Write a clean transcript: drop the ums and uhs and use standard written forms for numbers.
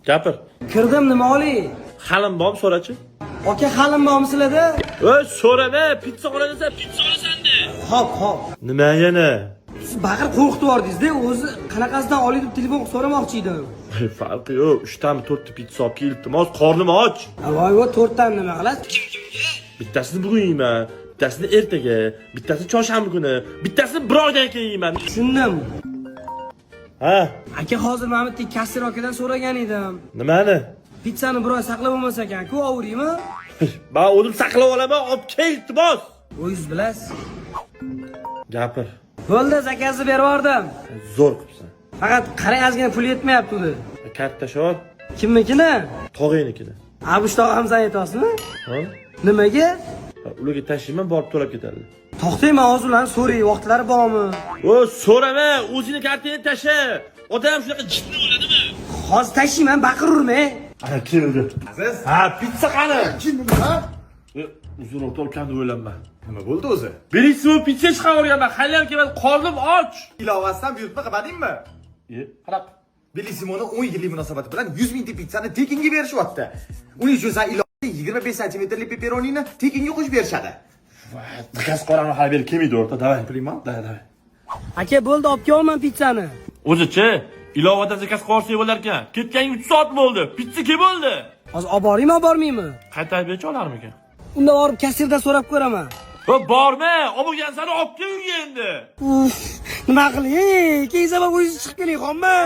Gapir. Kirdim, nima olay? Halim bormi, so'rachi. Aka, halim bormi sizlarda? O'y, so'rama, pitsa olasan, pitsa olasan de. Hop. Nima yana? Siz baqir qo'rqitib yubordingiz-da, o'zi qanaqasidan olay deb telefon qilib so'ramoqchi edim. Voy, farqi yo'q. 3 tami, 4 ta pitsa olib kel, iltimos, qornim och. Voy voy, to'rttani nima qilasiz? Bittasini bugun yeyman, bittasini ertaga, bittasini chorshanba kuni, bittasini bir oydan keyin yeyman. Tushundim. Ha, Aka, hozir mana bitta kassir akadan so'ragan edim. Nimani? Pitssani bir oy saqlab bo'lmas ekan-ku, ovuriymi? Men o'zim saqlab olaman, olib kel, iltimos. O'zingiz bilasiz. Gapir. Bo'ldi, zakazni berib yubordim. Zo'r qilibsan. Faqat qarang, ozgina pul yetmayapti udi. Karta shor, Kimnikini? Tog'angnikini. Abush tog'amizdan aytyapsizmi? Ha? Nimaga? Ha, ularga tashlayman, borib to'lab ketadi. To'xtang, men hozir ularni so'ray, vaqtlari bormi? O, so'rama, o'zini kartangni tasha. Odam shunaqa jinni bo'ladimi? Hozir tashlayman, baqiravermang. Ana keldi. Aziz. Ha, pitsa qani? Kim nima? Uzr, o'rtoq, ukam deb o'ylanma. Nima bo'ldi o'zi? Bellissimo pitsa chiqarib yuborganman, haliyam kelmadi, qornim och. Ilovasidan buyurtma qilmadingmi? E, qarab. Bellissimoni 10 yillik munosabati bilan 100 mingta pitssani tekinga berishyapti. Uning uchun san ilova 25 santimetrli pepperonini tekinga qo'shib berishadi. Заказ qoraman, hali beri kelmaydi, o'rta. Давай, Puling. Давай, давай. Aka, bo'ldi, olib kelyapman pitssani. O'zichi, ilovada заказ qilsa bo'lar ekan. Ketganiga 3 soat bo'ldi. Pitsa kelib bo'ldi. Hozir olib boraymi, olib bormaymi? Qaytarib berchi olarmikan? Unda borib kassirdan so'rab ko'raman. Va borma, olib bo'lgan olib kel uyga endi. Uf, nima qilay? Keyin sabab o'zingiz chiqib keling, xommi?